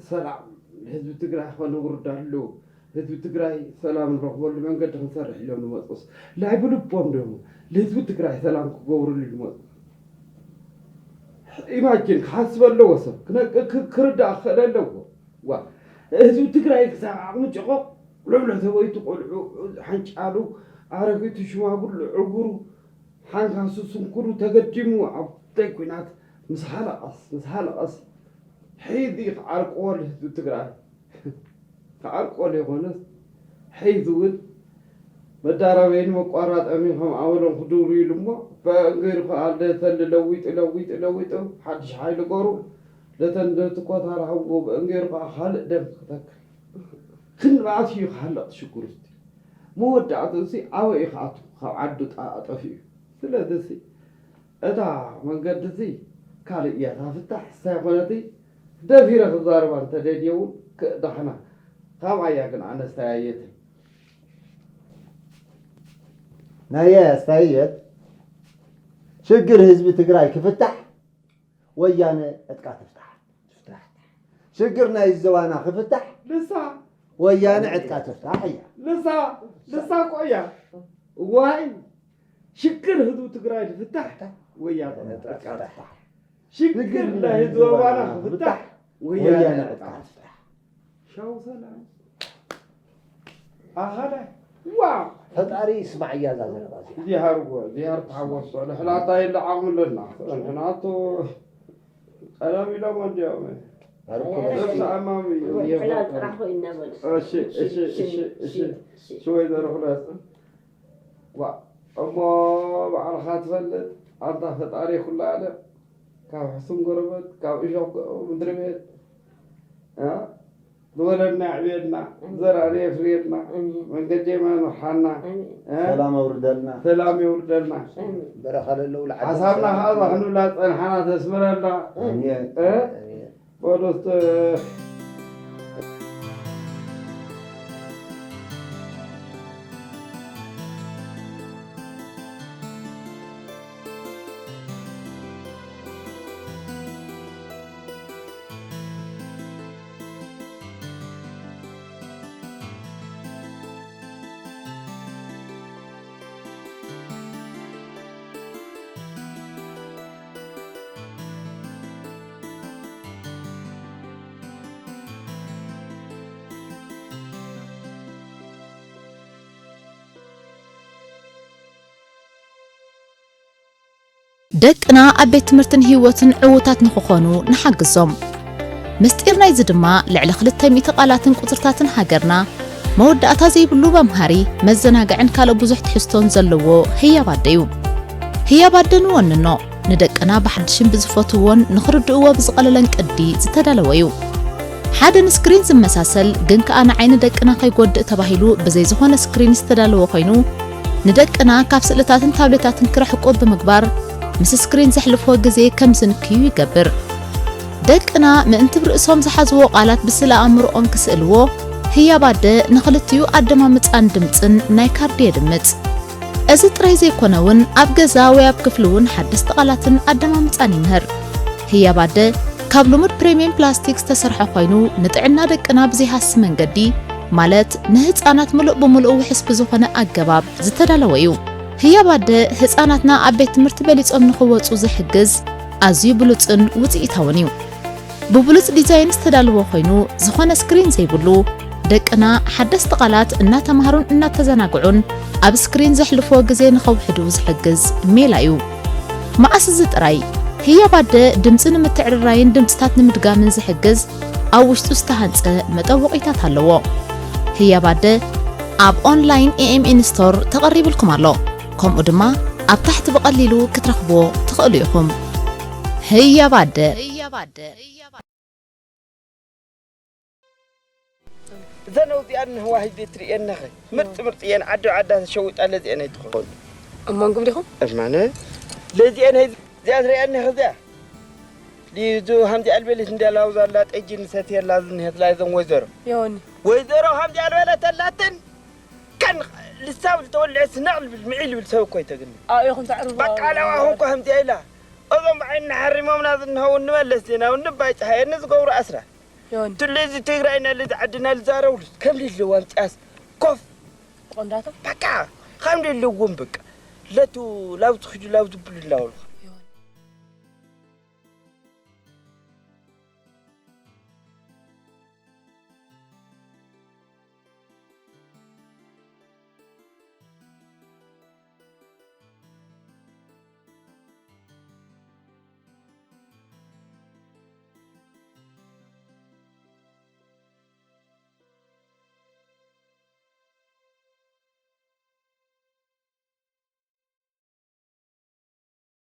ሰላም ንህዝቢ ትግራይ ከነውርዳሉ፣ ህዝቢ ትግራይ ሰላም ንረኽበሉ መንገዲ ክንሰርሕ ኢሎም ዝመፁስ፣ ናይ ብልቦም ደሞ ንህዝቢ ትግራይ ሰላም ክገብሩሉ ዝመፁ። ኢማጂን ክሓስብ ኣለዎ ሰብ፣ ክነ-፣ ክ-፣ ክርዳእ ክኽእል ኣለዎ። ዋ፣ ህዝቢ ትግራይ ክሳብ ዓቕሚ ጭቖቕ፣ ልዕሎ ሰበይቱ፣ ቆልዑ፣ ሓንጫሉ፣ ኣረጊቱ፣ ሽማግሉ፣ ዕጉሩ፣ ሓንካሱ፣ ስንኩሉ ተገዲሙ ኣብ ደይ ኲናት ምስ ሃለቐስ፣ ምስ ሃለቐስ፣ ሕዚ ክዓርቅዎ ንህዝቢ ትግራይ። ክዓርቆ ዘይኮነስ፣ ሕዚ እውን መዳረበይን መቋራጠሚ ከም ኣበሎም ክድውሩ ኢሉ እሞ፣ በእንገይሩ ከዓ ለተን ለዊጡ፣ ለዊጡ፣ ለዊጡ፣ ሓድሽ ሓይሊ ገሩ፣ ለተን ነቲ ኮታራ ህቦ በእንገይሩ ከዓ ካልእ ደም ክተክል። ክንድምዓት እዩ ክሃልቕ ሽጉርቲ። መወዳእትኡ እሲ ኣበይ እዩ ክኣቱ? ካብ ዓዱ ጣ-፣ ጠፊኡ። ስለዚ እሲ እታ መንገዲ እዚ ካልእ እያ እታ ፍታሕ። እንታይ ኮነቲ ደፊረ ክዛረባ እንተደልየ እውን ክእዳሕና። ካብ ኣያ ግን ኣነ ኣስተያየተይ። ናየ ኣስተያየት ሽግር ህዝቢ ትግራይ ክፍታሕ ወያነ ዕጥቃ ትፍታሕ። ትፍታሕ። ሽግር ናይ ዞባና ክፍታሕ ልሳ ወያነ ዕጥቃ ትፍታሕ እያ። ልሳ ልሳ እኮ እያ። ዋይ ሽግር ህዝቢ ትግራይ ዝፍታሕ ወያነ ዕጥቃ ትፍታሕ። ሽግር ናይ ህዝቢ ዞባና ክፍታሕ ወያነ ዕጥቃ ትፍታሕ። ሻው ሰላም። ኣኸለ ዋው ፈጣሪ ይስማዕ እያ እዛ ዘረባ እዚኣ። ዚሃር ጎ-፣ ዚሃር ተሓወሶ። ንሕና እንታይ ኢለ ዓቕሚ ኣለና? ንሕና እቶ ቀደም ኢሎም እንዲኦም። ሃርኩም ጥብሲ ኣማም እዩ። ሕላል ጥራሕ ኮይኑ እናበሉ። እሺ፣ እሺ፣ እሺ፣ እሺ፣ እሺ። እሺ፣ ወይዘሮ ክላስ። ዋ፣ እሞ ባዕልኻ ትፈልጥ፣ ኣንታ ፈጣሪ ኩሉ ዓለም፣ ካብ ሕሱም ጎረበት፣ ካብ እሾኽ ምድሪ ቤት፣ እ? ዝወለድና የዕብየልና፣ ኣሜን። ዘርኣና የፍርየልና፣ ኣሜን። መንገዲ የማን ምርሓና፣ ኣሜን። እ? ሰላም ኣውርደልና። ሰላም የውርደልና። ኣሜን። በረኻ ለለው ለዓዲ ሓሳብና ሰላም ከዓ እዛ ክንብላ ዝጸንሓና ተስምረልና። ኣሜን። እ? ኣሜን። በሉ እስተ ደቅና ኣብ ቤት ትምህርትን ህይወትን ዕዉታት ንኽኾኑ ንሓግዞም። ምስጢር ናይዚ ድማ ልዕሊ ክልተ ሚእቲ ቃላትን ቁጽርታትን ሃገርና መወዳእታ ዘይብሉ መምሃሪ፣ መዘናግዕን ካልእ ብዙሕ ትሕዝቶን ዘለዎ ህያብ ኣደ እዩ። ህያብ ኣደ ንወንኖ፣ ንደቅና ብሓድሽን ብዝፈትውዎን ንኽርድእዎ ብዝቐለለን ቅዲ ዝተዳለወ እዩ። ሓደ ንስክሪን ዝመሳሰል ግን ከኣ ንዓይኒ ደቅና ከይጎድእ ተባሂሉ ብዘይ ዝኾነ ስክሪን ዝተዳለወ ኮይኑ፣ ንደቅና ካብ ስእልታትን ታብሌታትን ክርሕቁ ብምግባር ምስ ስክሪን ዘሕልፍዎ ግዜ ከም ዝንክዩ ይገብር። ደቅና ምእንቲ ብርእሶም ዝሓዝዎ ቃላት ብስእለ ኣእምሮኦም ክስእልዎ፣ ህያብ ኣደ ንኽልቲኡ ኣደማምጻን ድምጽን ናይ ካርዲ የድምጽ። እዚ ጥራይ ዘይኮነ እውን ኣብ ገዛ ወይ ኣብ ክፍሊ እውን ሓደስቲ ቃላትን ኣደማምጻን ይምህር። ህያብ ኣደ ካብ ልሙድ ፕሪምየም ፕላስቲክ ዝተሰርሐ ኮይኑ ንጥዕና ደቅና ብዘይሃሲ መንገዲ ማለት ንህፃናት ምሉእ ብምሉእ ውሕስ ብዝኾነ ኣገባብ ዝተዳለወ እዩ። ህያብ ኣደ ህፃናትና ኣብ ቤት ትምህርቲ በሊፆም ንኽወፁ ዝሕግዝ ኣዝዩ ብሉፅን ውፅኢታውን እዩ። ብብሉጽ ዲዛይን ዝተዳለወ ኮይኑ ዝኾነ ስክሪን ዘይብሉ ደቅና ሓደስቲ ቃላት እናተማሃሩን እናተዘናግዑን ኣብ ስክሪን ዘሕልፍዎ ግዜ ንኸውሕዱ ዝሕግዝ ሜላ እዩ። መዓስ እዚ ጥራይ ህያብ ኣደ ድምጺ ንምትዕርራይን ድምጽታት ንምድጋምን ዝሕግዝ ኣብ ውሽጡ ዝተሃንጸ መጠወቒታት ኣለዎ። ህያብ ኣደ ኣብ ኦንላይን ኤኤምኤን ስቶር ተቐሪብልኩም ኣሎ። ከምኡ ድማ ኣብ ታሕቲ ብቐሊሉ ክትረኽብዎ ትኽእሉ ኢኹም። ህያብ ኣደ። እዘን ኣብዚኣን ንህዋሂት ትርእየን ነኸ? ምርጥ ምርጥ እየን። ዓዲ ዓዳ ተሸዊጣ ለዚአን ኣይትኾን። እሞ እንግብ ዲኹም? እማነ ለዚአን እዚኣ ትርእየን ነኸ? እዚኣ ሊዙ ሃምዚ ኣልበለት እንዳ ላውዛ ኣላ፣ ጠጅ ንሰትየላ ዝንሄት ላይ ዘን ወይዘሮ። ዮኒ። ወይዘሮ ሃምዚ ኣልበለት ኣላትን ከን ልሳብ ዝተወልዐ ስነቕ ልብል ምዒ ልብል ሰብ እኮ ይተግኒ። ኣብኢኹም ተዕርቡ። በቃ ላዋ ኹንኮ ሃምዚ ኣይላ። እዞም ብዓይኒ ሓሪሞምና ዝንሃው እንመለስ ዜናዊ እንባይ ፀሃየ ንዝገብሩ ኣስራ። ዮኒ። ትሉ እዚ ትግራይና ልዚ ዓድና ልዛረብሉስ ከም ልለዋ ኣምፅኣስ ኮፍ። ቆንዳቶም። በቃ ከም ልለዎም በቃ። ለቱ ላውዚ ኺዱ ላውዚ ብሉ እናበሉ።